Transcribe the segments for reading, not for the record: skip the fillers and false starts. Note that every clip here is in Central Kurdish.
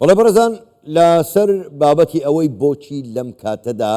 بەڵێ بەڕێزان لە سەر بابەتی ئەوەی بۆچی لەم کاتەدا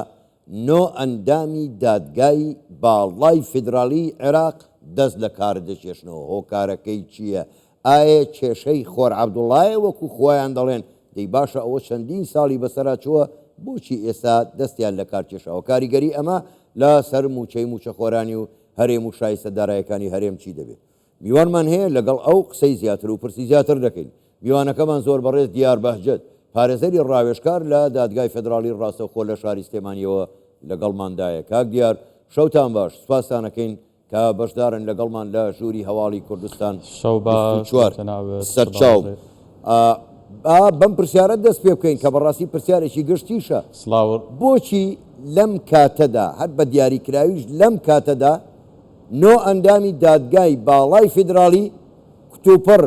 نۆ ئەندامی دادگای باڵای فیدراڵی عێراق دەست لە کار دەکێشنەوە هۆکارەکەی چییە؟ ئایە کێشەی خۆر عەبدوڵایە وەکو خۆیان دەڵێن؟ دەی باشە ئەوە چەندین ساڵی بەسەرا چووە بۆچی ئێستا دەستیان لە کار کێشاوە؟ کاریگەری ئەمە لە سەر مووچەی مووچەخۆرانی و هەرێم و شایستە دارایەکانی هەرێم چی دەبێت؟ میوانمان هەیە لەگەڵ ئەو قسەی زیاتر و پرسی زیاتر دەکەین. میوانەکەمان زۆر بەڕێز دیار بەهجەت، پارێزەری ڕاوێژکار لە دادگای فێدراڵی ڕاستەوخۆ لە شاری سلێمانییەوە لەگەڵماندایە. کاک دیار شەوتان باش، سوپاستان ئەکەین کە بەشدارن لەگەڵمان لە ژووری هەواڵی کوردستان شەو باش 24. جەنابت، سەرچاو سڵاو ڕێز. با بەم پرسیارە دەست پێ بکەین کە بەڕاستی پرسیارێکی گشتیشە. سڵاو. بۆچی لەم کاتەدا، هەر بە دیاریکراویش لەم کاتەدا، نۆ ئەندامی دادگای باڵای فیدراڵی کتوپڕ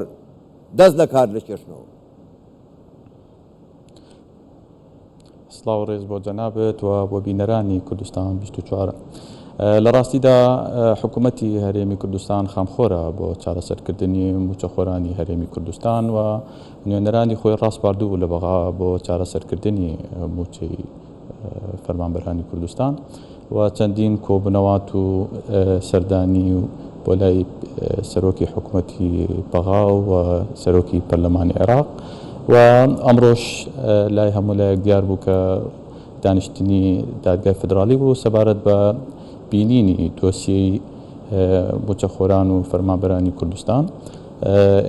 دەست لە کار دەکێشنەوە. سڵاو و ڕێز بۆ جەنابت و بۆ بینەرانی کوردستان 24. لە ڕاستیدا حکوومەتی هەرێمی کوردستان خامخۆرە بۆ چارەسەرکردنی مووچەخۆرانی هەرێمی کوردستان و نوێنەرانی خۆی ڕاسپاردوو لە بەغا بۆ چارەسەرکردنی مووچەی فەرمانبەرانی کوردستان و چەندین کۆبوونەوات و سەردانی و بۆ لای سەرۆکی حکوومەتی بەغا و سەرۆکی پەرلەمانی عێراق و ئەمڕۆش لای هەموو لایەک دیار بوو کە دانیشتنی دادگای فدراڵی بوو سەبارەت بە بینینی دۆسیەی مووچەخۆران و فەرمانبەرانی کوردستان.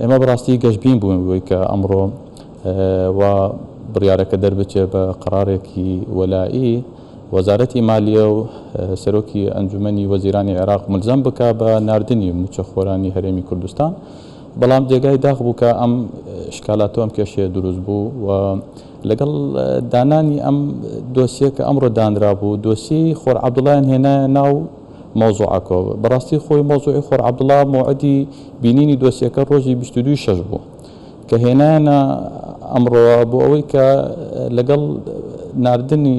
ئێمە بەڕاستی گەشبین بووین بۆی کە ئەمڕۆ و بڕیارەکە دەربچێ بە قەرارێکی وەلائی وەزارەتی مالیە و سەرۆکی ئەنجومەنی وەزیرانی عێراق ملزەم بکا بە ناردنی مووچەخۆرانی هەرێمی کوردستان. بەڵام جێگای داخ بوو کە ئەم شکالاتە و ئەم کێشەیە دروست بوو و لەگەڵ دانانی ئەم دۆسیە کە ئەمڕۆ دانرابوو، دۆسیەی خۆر عەبدوڵایان هێنایە ناو مەوزوعەکەوە. بەڕاستی خۆی مەوزوعی خۆر عەبدوڵا مەوعدی بینینی دۆسیەکە ڕۆژی 22 شەش بوو کە هێنایانە ئەمڕۆوە بۆ ئەوەی کە لەگەڵ ناردنی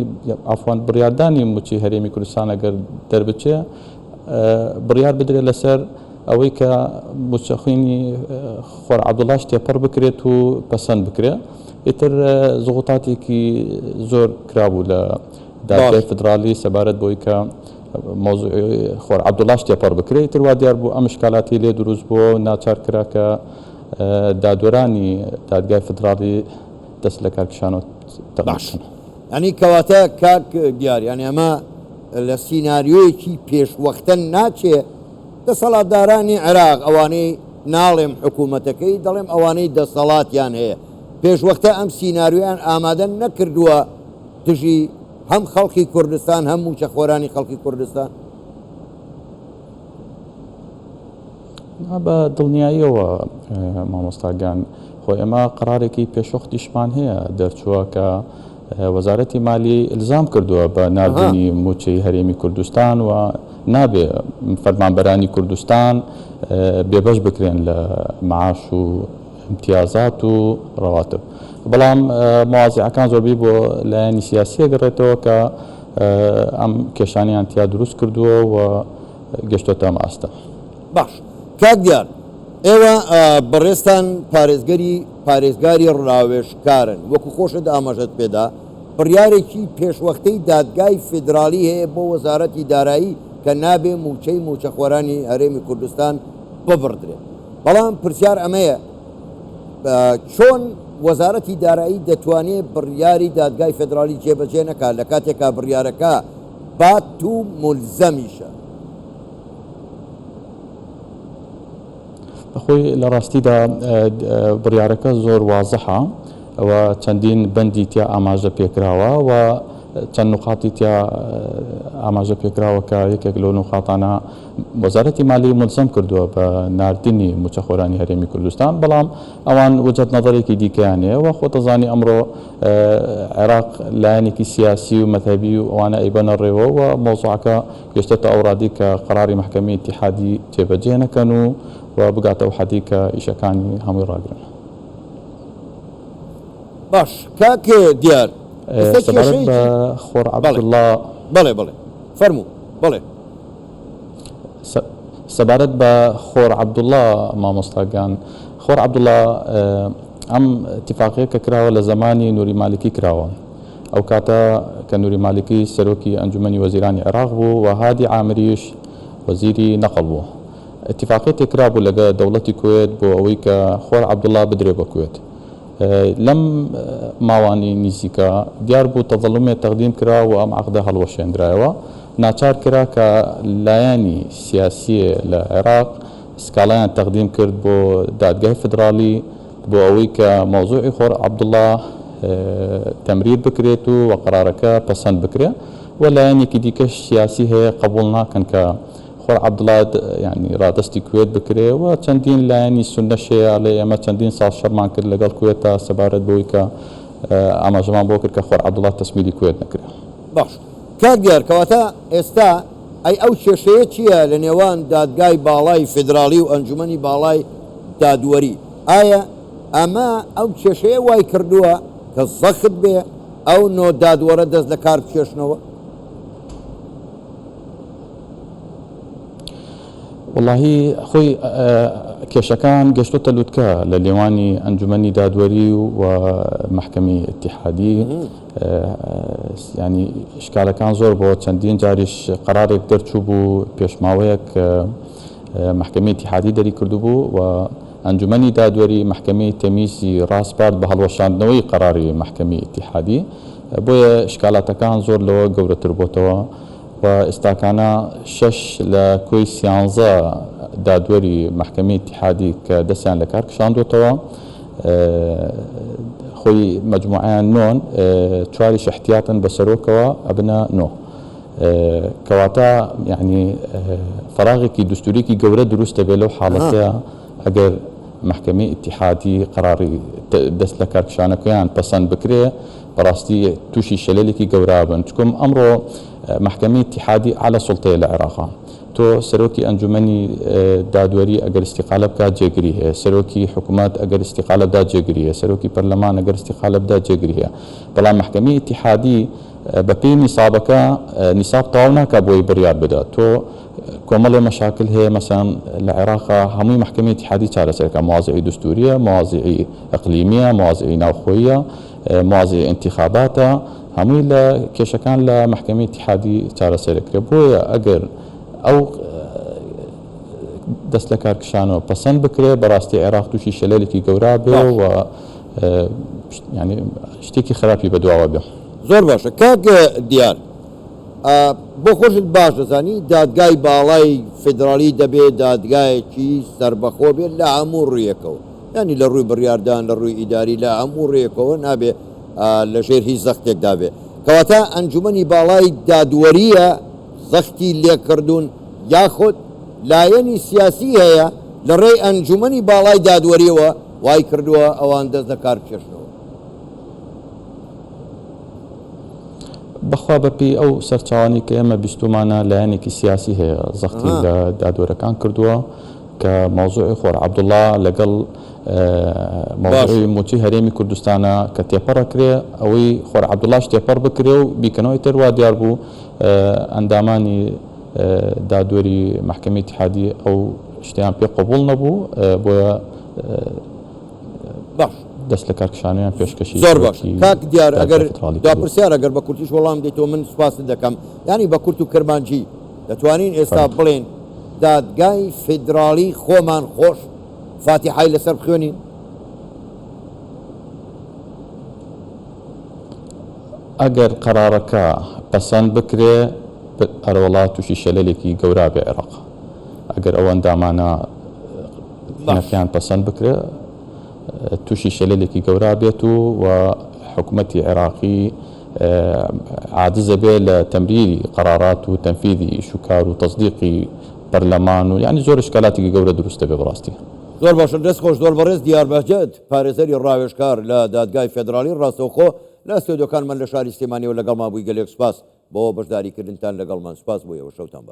عەفوان بڕیاردانی مووچەی هەرێمی کوردستان ئەگەر دەربچێ بڕیار بدرێت لەسەر ئەوەی کە مووچەخوێنی خۆر عەبدوڵاش تێپەڕ بکرێت و پەسەند بکرێت. ئیتر زغوتاتێکی زۆر کرابوو لە دادگای فدرالی سەبارەت بۆی کە مەوزوعی خۆر عەبدوڵاش تێپەڕ بکرێت. ئیتر وا دیار بوو ئەم اشکالاتی لێ دروست بووە و ناچار کرا کە دادوەرانی دادگای فدرالی دەست لە کارکشانەوە تەقدیم باش بکەن. یانی کەواتە کاک دیار یانی ئەمە لە سیناریۆیەکی پێشوەختە ناچێ دەسەڵاتدارانی عێراق ئەوانەی ناڵێم حکوومەتەکەی دەڵێم ئەوانەی دەسەڵاتیان هەیە پێشوەختە ئەم سیناریۆیان ئامادە نەکردووە دژی هەم خەڵکی کوردستان هەم مووچەخۆرانی خەڵکی کوردستان؟ نا بە دڵنیاییەوە مامۆستا گیان خۆ ئێمە قەرارێکی پێشوەختیشمان هەیە دەرچووە کە وەزارەتی مالی ئیلزام کردووە بە ناردنی مووچەی هەرێمی کوردستان و نابێ فەرمانبەرانی کوردستان بێبەش بکرێن لە معاش و امتیازات و ڕەواتب. بەڵام مەوازیعەکان زۆربەی بۆ لایەنی سیاسی ئەگەڕێتەوە کە ئەم کێشانەیان تیا دروست کردووە و گەشتۆتە ئەم ئاستە. باش کاک دیار ئێوە بەڕێزتان پارێزگەری پارێزگاری ڕاوێژکارن وەکو خۆشت ئاماژەت پێدا بڕیارێکی پێشوەختەی دادگای فیدراڵی هەیە بۆ وەزارەتی دارایی کە نابێ مووچەی مووچەخۆرانی هەرێمی کوردستان ببڕدرێت بەڵام پرسیار ئەمەیە چۆن وەزارەتی دارایی دەتوانێ بڕیاری دادگای فیدراڵی جێبەجێ نەکات لە کاتێکا بڕیارەکە بات و مولزەمیشە؟ خۆی لە ڕاستیدا بڕیارەکە زۆر وازحە و چەندین بەندی تیا ئاماژە پێکراوە و چەند نوقاتی تیا ئاماژە پێکراوە کە یەکێک لەو نوقاتانە وەزارەتی مالی ملزەم کردووە بە ناردنی مووچەخۆرانی هەرێمی کوردستان، بەڵام ئەوان وجهەت نەزەرێکی دیکەیان هەیە و خۆتەزانی ئەمڕۆ عێراق لایەنێکی سیاسی و مەزهەبی و ئەوانە ئەیبەنە ڕێوە و مەوزوعەکە گەشتێتە ئەو ڕادەی کە قەراری مەحکەمەی ئیتیحادی جێبەجێ نەکەن و و بگاتە ئەو حەدەی کە ئیشەکانی هەمووی ڕاگرن. باش کاک دیار ئێستا سەبارەت بە کێشەیەکی خۆر بەڵێ عەبدوڵڵا. بەڵێ بەڵێ فەرموو بەڵێ. سەبارەت بە خۆر عەبدوڵا مامۆستا گیان خۆر عەبدوڵا. ئەم ئیتیفاقیە کە کراوە لە زەمانی نوری مالکی کراوە. ئەو کاتە کە نوری مالکی سەرۆکی ئەنجومەنی وەزیرانی عێراق بوو و هادی عامریش وەزیری نەقڵ بوو. ئیتیفاقیەتێک کرابوو لەگە دەوڵەتی کوێت بۆ ئەوەی کە خۆر عەبدوڵا بدرێ بە کوێت. لەم ماوانەی نیزیکە دیار بوو تەزەڵومێ تەقدیم کرا و ئەم عەقدە هەڵوەشێندرایەوە. ناچار کرا کە لایەنی سیاسیێ لە عێراق سکاڵایان تەقدیم کرد بۆ دادگای فدراڵی بۆ ئەوەی کە مەوزوعی خۆر عەبدوڵا تەمریر بکرێت و و قەرارەکە پەسەند بکرێ و لایەنێکی دیکەش سیاسی هەیە قەبوڵ ناکەن کە خۆر عەبدوڵا یانی ڕادەستی کوێت بکرێ و چەندین لایەنی سوننەش هەیە ئەڵێ ئێمە چەندین ساڵ شەڕمان کرد لەگەڵ کوێتا سەبارەت بەوەی کە ئاماژەمان بۆ کرد کە خۆر عەبدوڵا تەسمیلی کوێت نەکرێ. باش کاک دیار کەواتە ئێستا ئەی ئەو کێشەیە چییە لە نێوان دادگای باڵای فیدراڵی و ئەنجومەنی باڵای دادوەری؟ ئایا ئەمە ئەو کێشەیە وای کردووە کە زەخت بێ ئەو نۆ دادوەرە دەست لە کار بکێشنەوە؟ وەڵاهی خۆی کێشەکان گەشتۆتە لوتکە لە لێوانی ئەنجومەنی دادوەری و مەحکەمی ئیتیحادی ینی شکالەکان زۆر بۆ چەندین جاریش قەرارێک دەرچوو بوو پێشماوەیەک مەحکەمی ئیتیحادی دەری کردبوو و ئەنجومەنی دادوەری مەحکەمەی تەمیزی ڕاسپارد بە هەڵوەشاندنەوەی قەراری مەحکەمی ئیتیحادی بۆیە شکالاتەکان زۆر لەوە گەورەتر بۆتەوە و ئێستاکانە شەش لە کۆی سیانزە دادوەری مەحکەمەی ئیتیحادی کە دەستیان لە کار کشاندۆتەوە خۆی مەجموعەیان نۆن چواریش احتیاتن بە سەرۆکەوە ئەبنە نۆ. کەواتە یەعنی فەراغێکی دستوریکی گەورە دروست دەبێت لەو حاڵەتەیا ئەگەر مەحکەمەی ئیتیحادی قەراری دەست لە کارکشانەکەیان پەسەند بکرێ بەڕاستی تووشی شەلەلێکی گەورە بن چکم ئەمڕۆ مەحکەمەی ئیتیحادی ئەعلە سوڵتەیە لە عێراقا تۆ سەرۆکی ئەنجومەنی دادوەری ئەگەر ئیستیقالە بکات جێگری هەیە سەرۆکی حکومەت ئەگەر ئیستیقالە بدات جێگری هەیە سەرۆکی پەرلەمان ئەگەر ئیستیقالە بدات جێگری هەیە بەڵام مەحکەمەی ئیتیحادی بەپێی نیسابەکە نیساب تەواو ناکا بۆی بڕیار بدا تۆ کۆمەڵێ مەشاکل هەیە مەسەن لە عێراقا هەمووی مەحکەمەی ئیتیحادی چارەسەرکە موازعی دستوریە موازعی ئەقلیمیە موازعی ناوخۆییە موازعی ئینتیخاباتە هەمووی لە کێشەکان لە مەحکەمەی ئیتیحادی چارەسەرەکرێ بۆیە ئەگەر ئەو دەست لە کار کشانەوە پەسەند بکرێ بەڕاستی عێراق تووشی شەلەلێکی گەورا بێ و ینی شتێکی خراپی بەدواوە بێ. زۆر باشە کاک دیار بۆ خۆشت باش دەزانی دادگای باڵای فیدراڵی دەبێ دادگایەکی سەربەخۆ بێت لە هەموو ڕوویەکەوە یانی لە ڕووی بڕیاردان لە ڕووی ئیداری لە هەموو ڕێکەوە نابێ لەژێر هیچ زەختێکدا بێ کەواتە ئەنجومەنی باڵای دادوەریە زەختی لێکردوون یاخود لایەنی سیاسی هەیە لە ڕێی ئەنجومەنی باڵای دادوەریەوە وای کردووە ئەوان دەست لە کار بکێشنەوە. بەخوا بەپێی ئەو سەرچاوانەی کە ئێمە بیستوومانە لایەنێکی سیاسی هەیە زەختی لە دادوەرەکان کردووە کە مەوزوعی خۆر عەبدوڵا لەگەڵ مەوزوعی موچەی هەرێمی کوردستانە کە تێپەڕ ئەکرێ ئەوەی خۆر عەبدوڵاش تێپەڕ بکرێ و بیکەنەوە ئیتر وا دیار بوو ئەندامانی دادوەری مەحکەمەی ئیتیحادی ئەو شتەیان پێ قبوڵ نەبوو بۆیە باش دەست لە کارکشانەوەیان پێشکەشی زۆر باش سەرۆکی کاک دیار دادگای ئەگەر فیدراڵی دوا کردووە. پرسیار ئەگەر بە کورتیش وەڵام دەیتەوە من سوپاست دەکەم یانی بە کورت و کرمانجی دەتوانین ئێستا فەرموو. بڵێن دادگای فیدراڵی خۆمان خۆش فاتیحای لەسەر بخوێنین؟ ئەگەر قەرارەکە پەسەند بکرێ ئەرەوەڵا تووشی شەلەلێکی گەورا بێ عێراق ئەگەر ئەو ئەندامانە باش. هینەکەیان پەسەند بکرێ تووشی شەلەلێکی گەورا بێت و و حکومەتی عێراقی عاجزە بێ لە تەمریری قەرارات و تەنفیذی ئیش و کار و تەسدیقی پەرلەمان و یانی زۆر ئیشکالاتێکی گەورە دروست دەبێ بەڕاستی. زۆر باشە دەست خۆش زۆر بەڕێز دیار بەهجەت پارێزەری ڕاوێژکار لە دادگای فێدراڵی ڕاستەوخۆ لە ستۆدیۆکانمان لە شاری سلێمانیەوە لەگەڵمان بووی گەلێک سوپاس بۆ بەشداری کردنتان لەگەڵمان سوپاس بۆ ئێوە شەوتان باش.